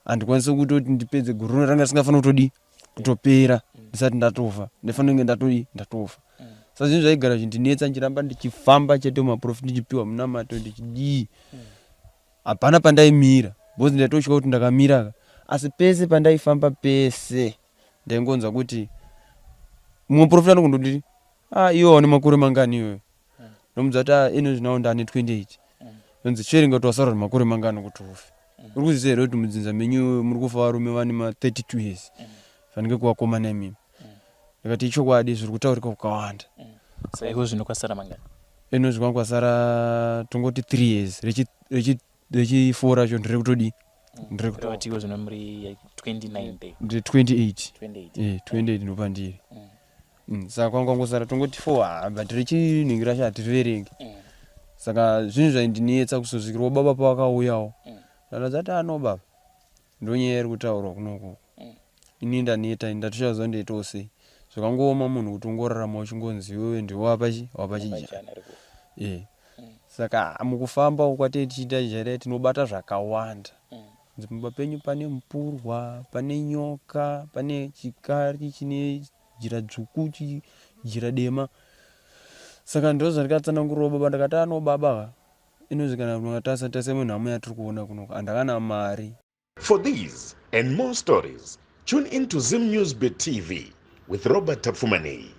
Handikwanisi kutoti ndipedze gore rino ranga risingafanira kutodii kutopera ndisati ndatofa, ndaifanira kunge ndatodii ndatofa. Saka zvinhu zvaigara zvindinetsa, ndichiramba ndichifamba chete mumaprofita, ndichipiwa munamato, ndichidii, hapana pandaimira because ndaitotya kuti ndakamira ka. Asi pese pandaifamba pese ndaingonzwa kuti mumwe profita anokundoti, "Ah, iwe wane makore mangani iwewe?" Ndomudza kuti, "Ah, ino zvinawo ndane 28." Ndonzi, "Chiverenga kuti wasarwa nemakore mangani kuti ufe. Uri kuziva here kuti mudzinza menyu muri kufa varume vane ma32 years, fanike kuvakomana imimi?" Ndikati, "Ichokwadi, zviri kutaurika kukawanda." Saka iko zvino kwasara mangani? Ino zvikwangu kwasara tongoti 3 years, rechi4 racho ndiri kutodii, ndiri Kureva kuti iko zvino muri 29 day? Ndiri 28. 28. 28 ndopandiri. Saka kwanga kwangosara tongoti 4, but rechinhingi racho hatiriverengi. Saka zvinhu zvaindinetsa kusosvikirwa baba pavakauyawo. Ndakadza ti, "Ano baba, ndonyaya iri kutaurwa kunoku. Ini ndaneta, ndatochaziva ndoitawo sei." Zvakangooma munhu kuti ungorarama uchingonzi iwewe ndiwe wapa chijana. Jana rekufa. Saka mukufamba kwatei tichiita jere tinobata zvakawanda. Nzi mumba penyu pane mupurwa, pane nyoka, pane chikari chine jira dzvuku, jira dema. Saka ndo zvandikatsanangurirawo baba, ndakati, "Ano baba ka, inozvi kana makatasa tase munhamo yatiri kuona kunoko, handakana mari." For these and more stories, tune in to Zim News Bit TV with Robert Tafumani.